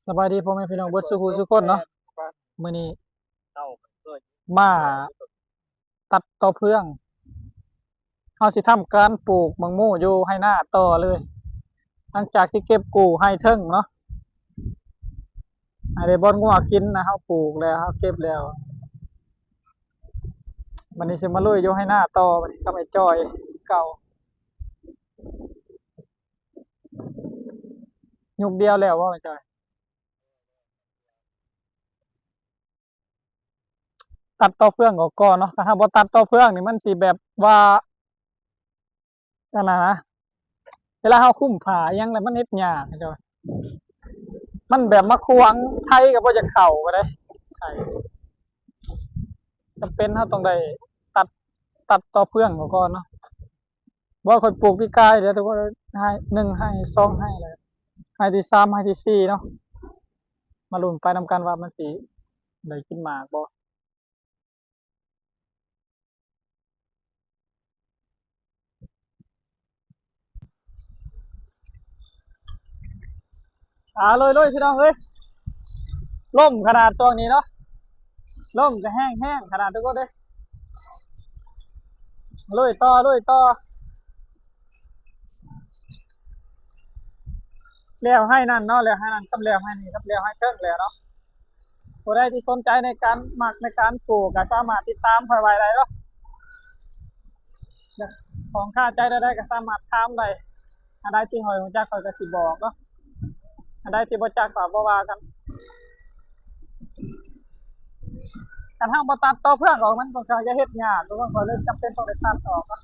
ສະບາຍດີພໍ່ແມ່ພີ່ນ້ອງເບິດສູ່ຜູ້ສູ່ຄົນເນາະ. ມື້ນີ້ມາຕັດຕໍເຟືອງ ເຮົາຊິທຳການປູກໝາກໂມຢູ່ໄຮ່ນາຕໍ່ເລີຍ. ຫຼັງຈາກທີ່ເກັບກູ້ໄຮ່ເທິງເນາະ ໃຫ້ໄດ້ບ່ອນງົວກິນນະ ເຮົາປູກແລ້ວ ເຮົາເກັບແລ້ວ. ບັດນີ້ຊິມາລຸຍຢູ່ໄຮ່ນາຕໍ່ ບັດນີ້ກັບໄອ້ຈ້ອຍຄືເກົ່າ. ຍຸກດຽວແລ້ວບໍ່ ໄອ້ຈ້ອຍ? ຕັດຕໍເຟືອງອອກກ່ອນເນາະ. ຄັນເຮົາບໍ່ຕັດຕໍເຟືອງນີ້ ມັນຊິແບບວ່າ ອັນນັ້ນນະ ເວລາເຮົາຄຸມຜ້າອີ່ຫຍັງແລ້ວມັນເຮັດຍາກ ເຈົ້າ ມັນແບບມາຂວາງ ໄຖກໍບໍ່ຢາກເຂົ້າໄປເດ້ ໄຖ ຈຳເປັນເຮົາຕ້ອງໄດ້ຕັດ ຕັດຕໍເຟືອງອອກກ່ອນເນາະ. ບໍ່ ຂ້ອຍປູກປີກາຍເດ້ທຸກຄົນ ໄຮ່ໜຶ່ງໄຮ່ສອງໄຮ່ແລ້ວ ໄຮ່ທີສາມໄຮ່ທີສີ່ເນາະ. ມາລຸ້ນໄປນຳກັນວ່າມັນຊິໄດ້ກິນໝາກບໍ່. ອ່າ ລຸຍໆ ພີ່ນ້ອງເອີຍ ລົມຂະໜາດຊ່ວງນີ້ເນາະ ລົມກໍແຮງໆ ຂະໜາດທຸກຄົນເອີຍ. ລຸຍຕໍ່ ລຸຍຕໍ່ ແລ້ວໄຮ່ນັ້ນເນາະ ແລ້ວໄຮ່ນັ້ນກັບແລ້ວໄຮ່ນີ້ກັບແລ້ວໄຮ່ເທິງແລ້ວເນາະ. ຜູ້ໃດທີ່ສົນໃຈໃນການ ມັກໃນການປູກ ກໍສາມາດຕິດຕາມຂ້ອຍໄວ້ໄດ້ເນາະ. ຂ້ອງຄາໃຈແນວໃດກໍສາມາດຖາມໄດ້ ອັນໃດທີ່ຂ້ອຍຮູ້ຈັກຂ້ອຍກໍຊິບອກເນາະ ອັນໃດທີ່ບໍ່ຈັກກໍບໍ່ວ່າກັນ. ຄັນເຮົາບໍ່ຕັດຕໍເຟືອງອອກ ມັນກໍຈະເຮັດຍາກ ທຸກຄົນ ຂ້ອຍເລີຍຈຳເປັນຕ້ອງໄດ້ຕັດອອກເນາະ.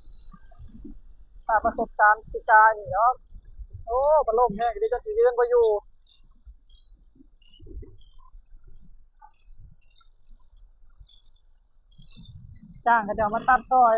ຈາກປະສົບການປີກາຍນີ້ເນາະ ໂອ້ ມັນລົມແຮງອີ່ຫຼີ ຈົນຊິຢືນບໍ່ຢູ່. ຈ້າງເຂົາເຈົ້າມາຕັດຊ່ອຍ.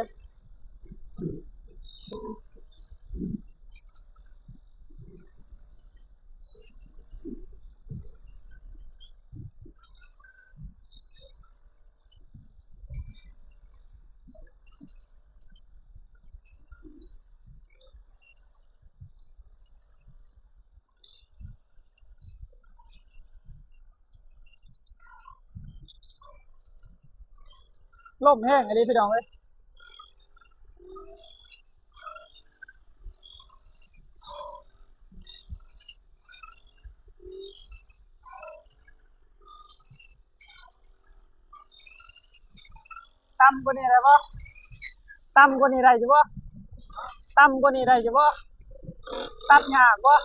ລົມແຮງອີ່ຫຼີພີ່ນ້ອງເອີຍ. ຕ່ຳກວ່ານີ້ໄດ້ບໍ່? ຕ່ຳກວ່ານີ້ໄດ້ຢູ່ບໍ່? ຕ່ຳກວ່ານີ້ໄດ້ຢູ່ບໍ່? ຕັດຍາກບໍ່?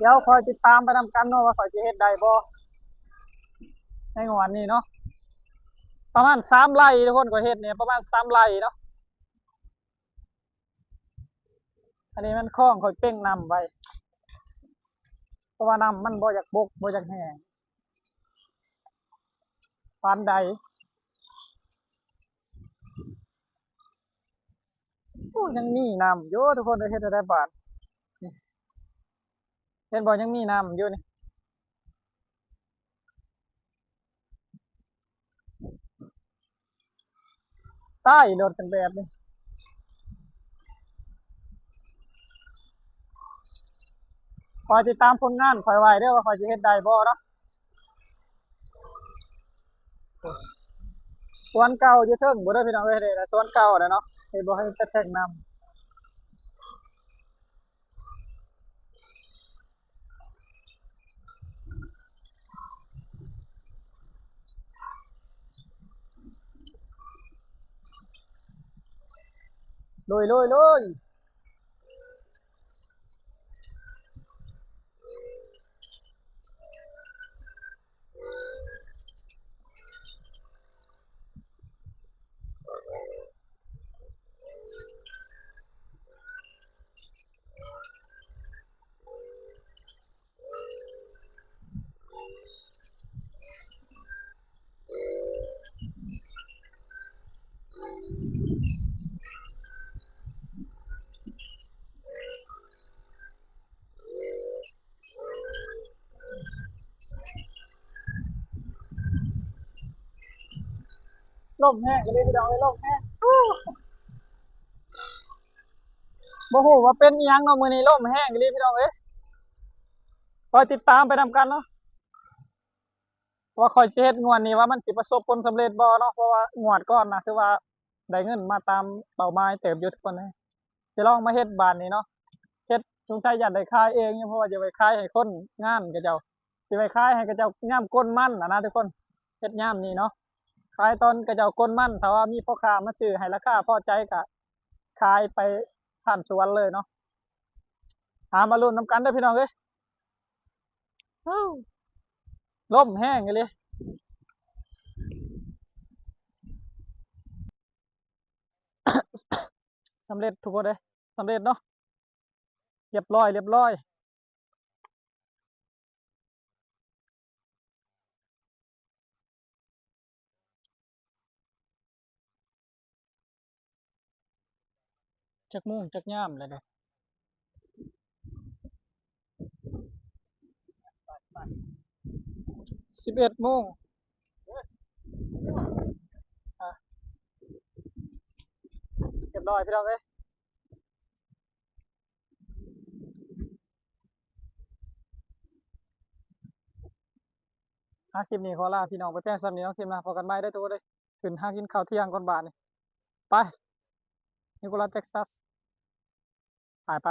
ດຽວຄອຍຕິດຕາມໄປນຳກັນເນາະ ວ່າຂ້ອຍຊິເຮັດໄດ້ບໍ່ໃນງວດນີ້ເນາະ. ປະມານສາມໄຮ່ທຸກຄົນ ຂ້ອຍເຮັດນີ້ປະມານສາມໄຮ່ເນາະ. ອັນນີ້ມັນຄອງ ຂ້ອຍເປັ່ງນ້ຳໄວ້ ເພາະວ່ານ້ຳມັນບໍ່ຢາກບົກ ບໍ່ຢາກແຫ້ງປານໃດ. ໂອ້ ຍັງມີນ້ຳຢູ່ທຸກຄົນເອີຍ ເຮັດແນວໃດບາດນີ້ ເຫັນບໍ່ ຍັງມີນ້ຳຢູ່ນີ້. ຕາຍ ລົດກັນແບບນີ້. ຄອຍຕິດຕາມຜົນງານຂ້ອຍໄວ້ເດີ້ ວ່າຂ້ອຍຊິເຮັດໄດ້ບໍ່ເນາະ. ສວນເກົ່າຢູ່ເທິງພຸ້ນເດີ້ພີ່ນ້ອງເອີຍ ເດ້ລະ ສວນເກົ່າແຫຼະເນາະ ເຮັດບໍ່ໃຫ້ກະແທກນ້ຳ. ລຸຍ ລຸຍ ລຸຍ. ໂ ລົມແຮງອີ່ຫຼີພີ່ນ້ອງເອີຍ ລົມແຮງ. ບໍ່ຮູ້ວ່າເປັນອີ່ຫຍັງເນາະ ມື້ນີ້ລົມແຮງອີ່ຫຼີພີ່ນ້ອງເອີຍ. ຄອຍຕິດຕາມໄປນຳກັນເນາະ ວ່າຂ້ອຍຊິເຮັດງວດນີ້ວ່າມັນຊິປະສົບຜົນສຳເລັດບໍ່ເນາະ ເພາະວ່າງວດກ່ອນນະ ຄືວ່າໄດ້ເງິນມາຕາມເປົ້າໝາຍເຕີບຢູ່ທຸກຄົນເອີຍ. ຊິລອງມາເຮັດບາດນີ້ເນາະ ເຮັດສົງໄສຢ້ານໄດ້ຂາຍເອງຢູ່ ເພາະວ່າຈະໄປຂາຍໃຫ້ຄົນງານເຂົາເຈົ້າ ຊິໄປຂາຍໃຫ້ເຂົາເຈົ້າຍາມກົນມັນຫັ້ນນະທຸກຄົນ. ເຮັດຍາມນີ້ເນາະ ຂາຍຕອນເຂົາເຈົ້າກົນມັນ ຖ້າວ່າມີພໍ່ຄ້າມາຊື້ໃຫ້ລາຄາພໍໃຈກະຂາຍໄປຜ່ານສວນເລີຍເນາະ. ຫາມາລຸ້ນນຳກັນເດີພີ່ນ້ອງເອີຍ. ໂອ້ ລົມແຮງອີ່ຫຼີ. ສຳເລັດທຸກຄົນເອີຍ ສຳເລັດເນາະ ລຽບຮ້ອຍ ລຽບຮ້ອຍ. ຈັກໂມງຈັກຍາມແລ້ວເດ? ສິບເອັດໂມງ. ອ່ະ ຮຽບຮ້ອຍພີ່ນ້ອງເອີຍ. ອ່ະ ຄລິບນີ້ຂໍລາພີ່ນ້ອງໄປພຽງສ່ຳນີ້ເນາະ. ຄລິບໜ້າພໍ້ກັນໃໝ່ເດີທຸກຄົນເດີ. ຂຶ້ນຫາກິນເຂົ້າທ່ຽງກ່ອນບາດນີ້. ໄປ Nikola Texas ໄປ ໄປ.